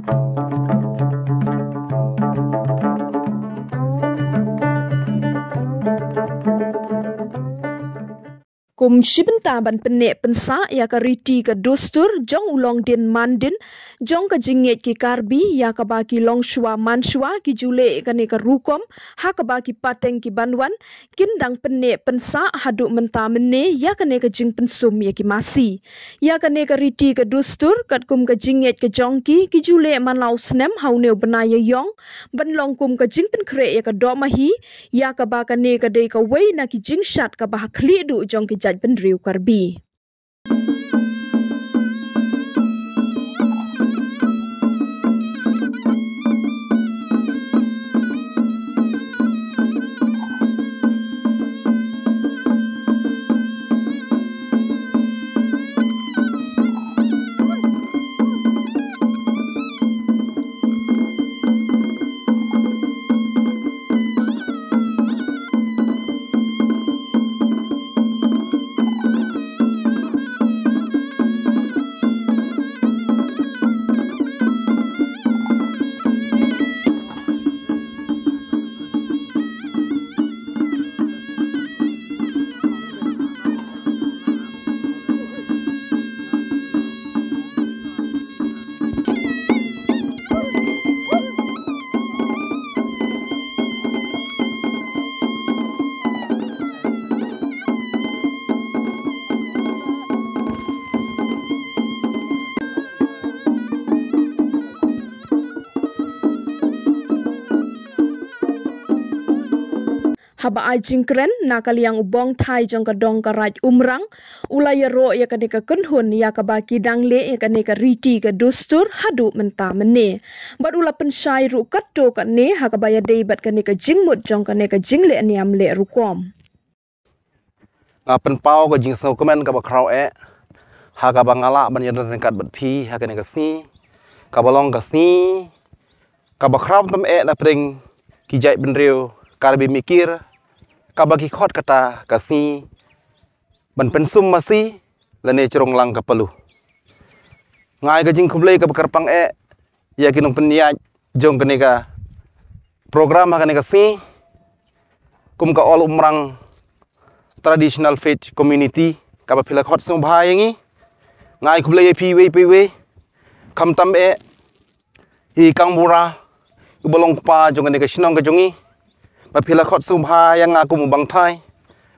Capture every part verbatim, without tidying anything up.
Kum shi bynta ban pynneh pynsah ïa ka riti ka dustur jong u longdien mandien jong ka jingngeit ki Karbi, ïa kaba ki longshuwa manshuwa ki ju leh ïa kane ka rukom ha kaba ki pateng ki ban wan, kin dang pynneh pynsah haduh mynta mynne ïa kane ka jingpynsum ïa ki masi. Ïa kane ka riti ka dustur katkum ka jingngeit ka jong ki, ki ju leh man la u snem ha une u bnai ïa ïong, ban long kum ka jingpynkhreh ïa ka dohmahi, ïa kaba kane ka dei kawei na ki jingshad kaba ha khlieh duh jong ki jaitbynriew Karbi. Haba ai jingkren na ka liang u bongthai jong ka dong ka raid Umrang, u la ïaroh ïa kane ka kynhun ïa kaba ki dang leh ïa kane ka riti ka dustur haduh mynta mynne. Bad u la pynshai ruh katto katne ha kaba ïadei bad kane ka jingmut jong kane ka jingleh niam leh rukom. Nga pynpaw ka jingsngewkmen kaba khraw eh ha kaba nga lah ban ïadon ryngkat bad phi ha kane ka sngi, kaba long ka sngi kaba khraw tam eh na pdeng ki jaitbynriew Karbi Mikir, kaba ki khot kata ka sngi ban pynsum masi lane chrong lang ka palu. Nga ai ka jingkhublei kaba kyrpang eh ïa ki nongpynïaid jong kane ka program ha kane ka sngi, kum ka All Umrang Traditional Faith Community, kaba phi la khot sngewbha ïa ngi. Nga ai khublei ïa phi iwei pa iwei, khamtam eh i Kang Bura, uba long kpa jong kane ka shnong ka jong ngi, ba phi la khot sngewbha ïa nga kum u bangthai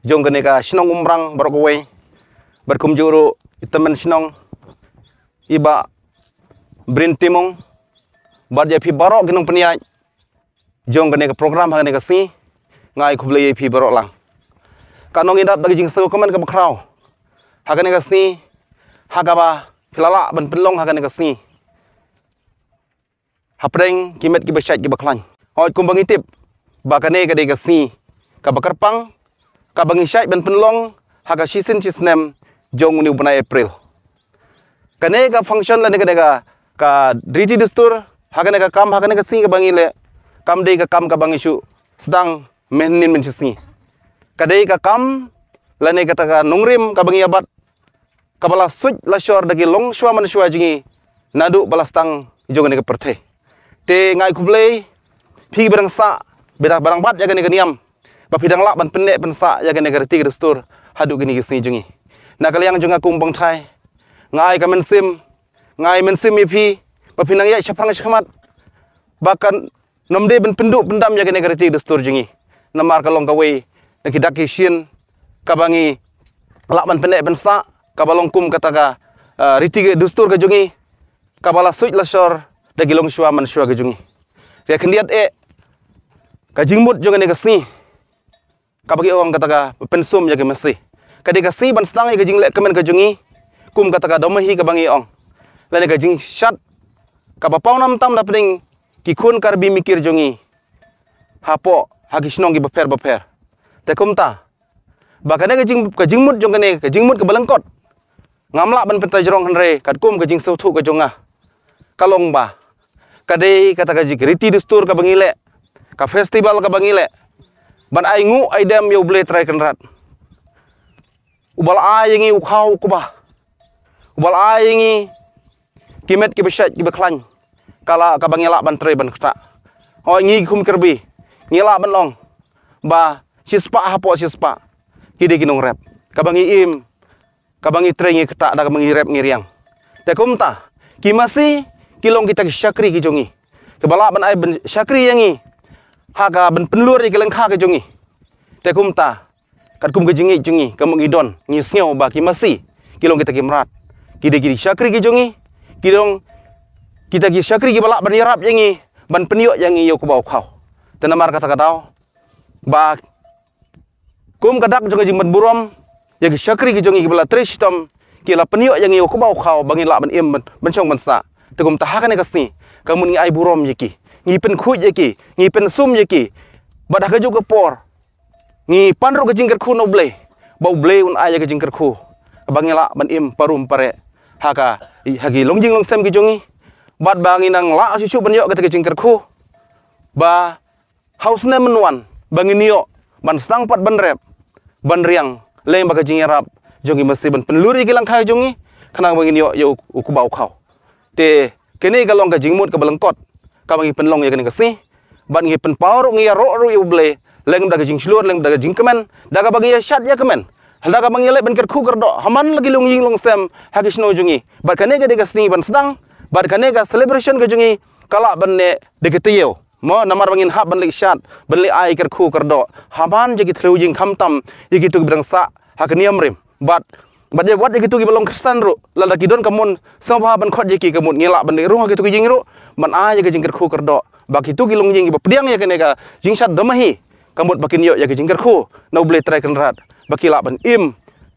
jong kane ka shnong Umrang baroh kawei, bad kumjuh ruh i tymmen shnong i Bah Brin Timung, bad ïa phi baroh ki nongpynïaid jong kane ka program ha kane ka sngi, nga ai khublei ïa phi baroh lang. Ka nongïadap da ka jingsngewkmen kaba khraw ha kane ka sngi, ha kaba phi la lah ban pynlong ha kane ka sngi hapdeng ki met kiba shait kiba khlaiñ. Hooid, kumba ngi tip ba kane ka dei ka sngi kaba kyrpang, kaba ngi shait ban pynlong ha ka shisien shisnem jong une u bnai April. Kane ka function lane kane ka, ka riti dustur, ha kane ka kam, ha kane ka sngi kaba ngi leh, kam dei ka kam kaba ngi shu sdang mynhynnin mynshisngi. Ka dei ka kam lane kata ka nongrim kaba ngi ïa bat, kaba la suit la shor da ki longshuwa manshuwa jong ngi naduh ba la sdang jong kane ka pyrthei. Te nga ai khublei phi ba dang sah, ba dang, ba dang bat ïa kane ka niam, ba phi dang lah ban pynneh pynsah ïa kane ka riti ka dustur haduh kine ki sngi jong ngi. Na ka liang jong nga kum u bangthai, nga ai ka mynsiem, nga ai mynsiem ïa phi ba phin nang ïaid shaphrang shakhmat, ba kan nym dei ban pynduh pyndam ïa kane ka riti dustur jong ngi. Namar ka long kawei na ki dak ki shin kaba ngi lah ban pynneh pynsah, kaba long kum kata ka, ah, riti ka dustur ka jong ngi, kaba la suit la shor da ki longshuwa manshuwa ka jong ngi. Ka khyndiat eh, ka jingmut jong kane ka sngi, kaba ki ong kata ka pynsum ïa ki masi, ka dei ka sngi ban sdang ïa ka jingleh kmen ka jong ngi kum kata ka dohmahi kaba ngi ong, lane ka jingshad kaba paw nam tam na pdeng ki khun Karbi Mikir jong ngi hapoh ha ki shnong kiba pher bapher. Te kumta, ba kane ka jing, ka jingmut jong kane, ka jingmut kaba lyngkot, ngam lah ban pynta jrong, hynrei katkum ka jingsngewthuh ka jong nga, ka long ba ka dei kata ka jing riti dustur kaba ngi leh, ka festival kaba ngi leh, ban ai nguh ai dem ïa U Blei Trai Kynrad, uba la ai ïa ngi u khaw u kba, uba la ai ïa ngi ki met kiba shait kiba khlaiñ, ka la, kaba ngi lah ban trei ban ktah. Hooid, ngi kum Karbi ngi lah ban ong ba shispah hapoh shispah ki dei ki nongrep. Kaba ngi im, kaba ngi trei ngi ktah, da kaba ngi rep ngi riang. Te kumta ki masi ki long kita ki shakri ki jong ngi, kiba lah ban ai ban shakri ïa ngi ha ka ban pynlur ïa ki lyngkha ki jong ngi. Te kumta katkum ka jingngeit jong ngi, ka mut ngi don, ngi sngew ba ki masi ki long kita ki mrad, ki dei ki shakri ki jong ngi, ki long kita ki shakri kiba lah ban ïarap ïa ngi, ban pynïoh ïa ngi ïa u kbaw khaw. Te namar kata ka daw ba kum ka dak jong ka jingban burom ïa ki shakri ki jong ngi kiba la trei shitom, ki la pynïoh ïa ngi ïa u kbaw khaw ba ngi lah ban im ban, ban shong ban sah. Te kumta ha kane ka sngi ka mut ngi ai burom ïa ki, ngi pynkhuid ïa ki, ngi pynsum ïa ki. Bad ha kajuh ka por ngi pan ruh ka jingkyrkhu na U Blei, ba U Blei un ai ïa ka jingkyrkhu ba ngi lah ban im parum pareh ha ka, ha ki longïing longsem ki jong ngi. Bad ba ngi nang lah shuh shuh ban ïoh kata ka jingkyrkhu ba ha u snem mynwan ba ngin ïoh ban sdang pat ban rep ban riang lyngba ka jingïarap jong ki masi ban pynlur ïa ki lyngkha jong ngi, khnang ba ngin ïoh ïa u, u kbaw khaw. Te kane ka long ka jingmut kaba lyngkot kaba ngi pynlong ïa kane ka sngi. Bad ngi pynpaw ruh, ngi ïaroh ruh ïa U Blei lyngba ka jingshlur, lyngba ka jingkmen, da kaba ngi ïa shad ïa kmen, da kaba ngi leh ban kyrkhu kyrdoh ha man la ki longïing longsem ha ki shnong jong ngi. Bad kane ka dei ka sngi ban sdang, bad kane ka celebration ka jong ngi ka lah ban neh da ki taïew. Mo, namar ba ngin hap ban leit shad, ban leit ai kyrkhu kyrdoh ha man ïa ki thliew ïing, khamtam ïa kito kiba dang sah ha ka niam rim. Bad, bad ïa, bad ïa kito kiba long Khristan ruh, lada ki don ka mon sngewbha ban khot ïa ki, ka mut ngi lah ban leit rung ha kito ki ïing ruh ban ai ïa ka jingkyrkhu kyrdoh ba kito ki longïing kiba pdiang ïa kane ka jingshad damahi, ka mut ba kin ïoh ïa ka jingkyrkhu na U Blei Trai Kynrad, ba ki lah ban im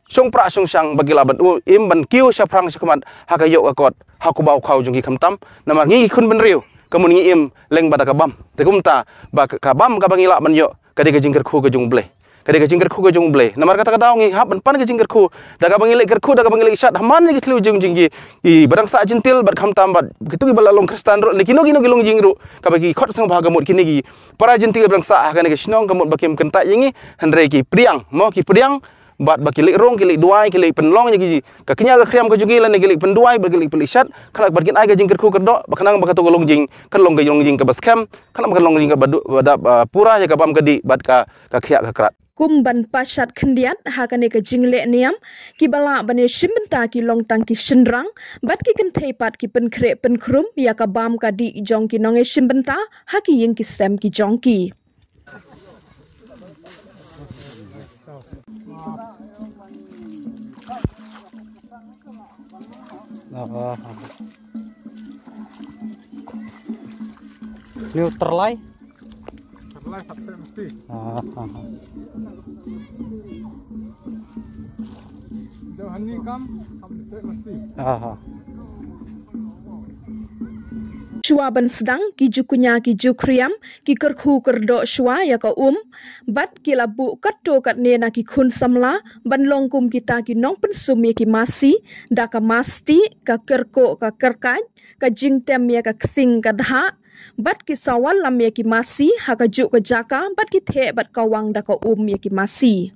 shongpra shongshang, ba ki lah ban u-, im ban kiew shaphrang shakhmat ha ka ïoh ka kot ha u kbaw khaw jong ki khamtam. Namar ngi ki khun bynriew ka mut ngi im lyngba da ka bam. Te kumta ba ka, ka bam kaba ngi lah ban ïoh ka dei ka jingkyrkhu ka jong U Blei, ka dei ka jingkyrkhu ka jong U Blei. Namar kata ka daw ngi hap ban pan ka jingkyrkhu, da kaba ngi leit kyrkhu, da kaba ngi leit shad ha man ïa ki thliew ïing jong ki, kiba dang sah Jentil bad khamtam bad kito kiba la long Khristan ruh, ne kino kino ki longïing ruh kaba ki khot sngewbha, ka mut kine ki para Jentil ba dang sah ha kane ka shnong, ka mut ba kim kyntait ïa ngi, hynrei ki pdiang, mo, ki pdiang, bad ba ki leit rung, ki leit duwai, ki leit pynlong ïa ki, ka kñia ka khriam ka jong ki, lane ki leit pynduwai, bad ki leit pynleit shad, khnang bad kin ai ka jingkyrkhu kyrdoh, ba khnang ba kato ka longïing kan long ka longïing kaba skhem, khnang ba ka longïing kaba du-, ba dap, ah, pura ïa ka bam ka dih bad ka, ka khiah ka krat. Kum ban pynshad khyndiat ha kane ka jingleh niam, kiba lah ban ïashim bynta ki long tang ki shynrang, bad ki kynthei pat ki pynkhreh pynkhrum ïa ka bam ka dih jong ki nongïashim bynta ha ki ïing ki sem ki jong ki. Ni u tyrlai? Tyrlai sap sep mesti. Ah, ah, ah. Jauh hani kam, kam sep mesti. Ah, ah. Shuwa ban sdang, ki ju kñia ki ju khriam, ki kyrkhu kyrdoh shuwa ïa ka um, bad ki la buh katto katne na ki khun samla ban long kum kita ki nongpynsum ïa ki masi, da ka masti, ka kyrkoh ka kyrkait, ka jingtem ïa ka ksing ka dhah, bad ki sa wallam ïa ki masi ha kajuh ka jaka, bad ki theh bad kawang da ka um ïa ki masi.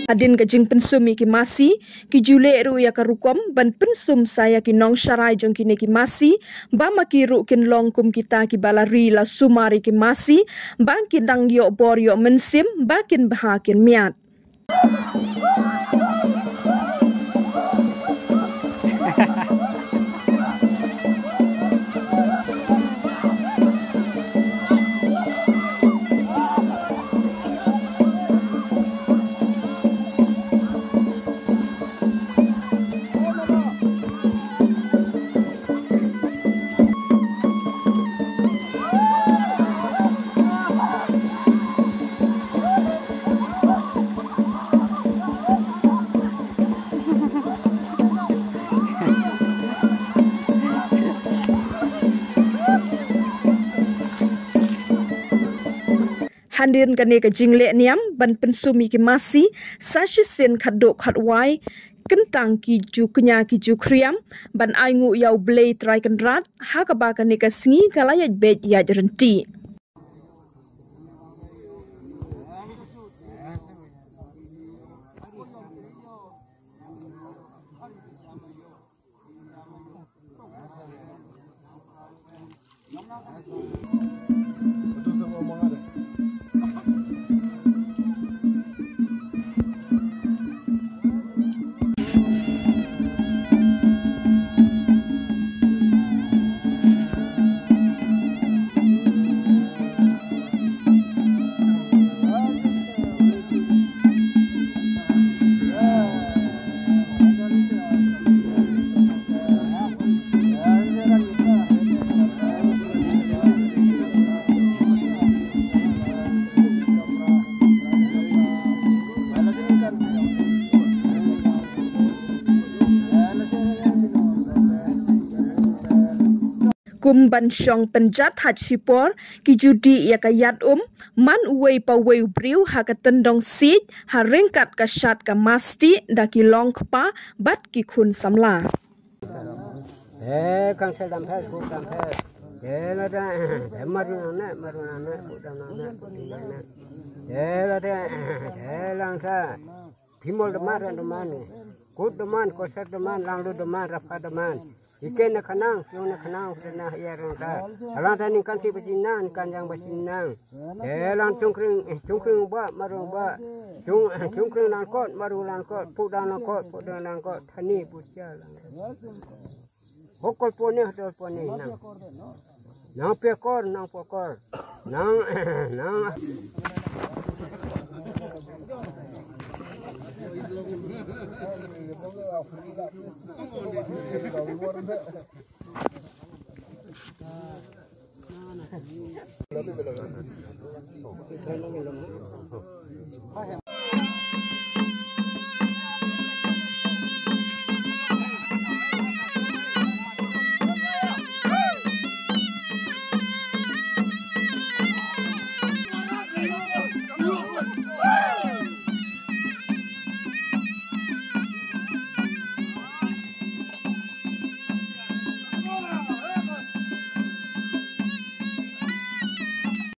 Hadien ka jingpynsum ïa ki masi, ki ju leh ruh ïa ka rukom ban pynsum sa ïa ki nongsharai jong kine ki masi, ba ma ki ruh kin long kum kita kiba la ri la sumar ïa ki masi, ba kin dang ïoh bor ïoh mynsiem, ba kin bha kin miat. Hadien kane ka jingleh niam ban pynsum ïa ki masi, sa shisien khatduh khatwai, kyntang ki ju kñia ki ju khriam, ban ainguh ïa U Blei Trai Kynrad, ha kaba kane ka sngi ka la ïaid beit ïaid ryntih. Kum ban shong pynjat ha shipor, ki ju dih ïa ka ïat um, man uwei pa uwei u briew ha ka tyndong siej, ha ryngkat ka shad ka masti, da ki long kpa, bad ki khun samla. Eh, kang sel dam sel, ku dam sel. Eh, la da, eh, maru nang ne, maru nang ne, ku dam nang ne, ku dam nang ne. Eh, la da, eh, lang sa. Phimol demand, ran demand. Kut demand, koser demand, langlu demand, rafa demand. Iken na khanang, yung na khanang, na iya rong ta. Alang ta ning kan si bacina, ning kan yang bacina. Eh, lang chungkring, eh, chungkring ba, maru ba. Chung, eh, chungkring langkot, maru langkot, pudang langkot, pudang langkot, thani bucia langkot. Hokol pone, hokol pone, nang. Nang pekor, nang pekor. Nang, nang.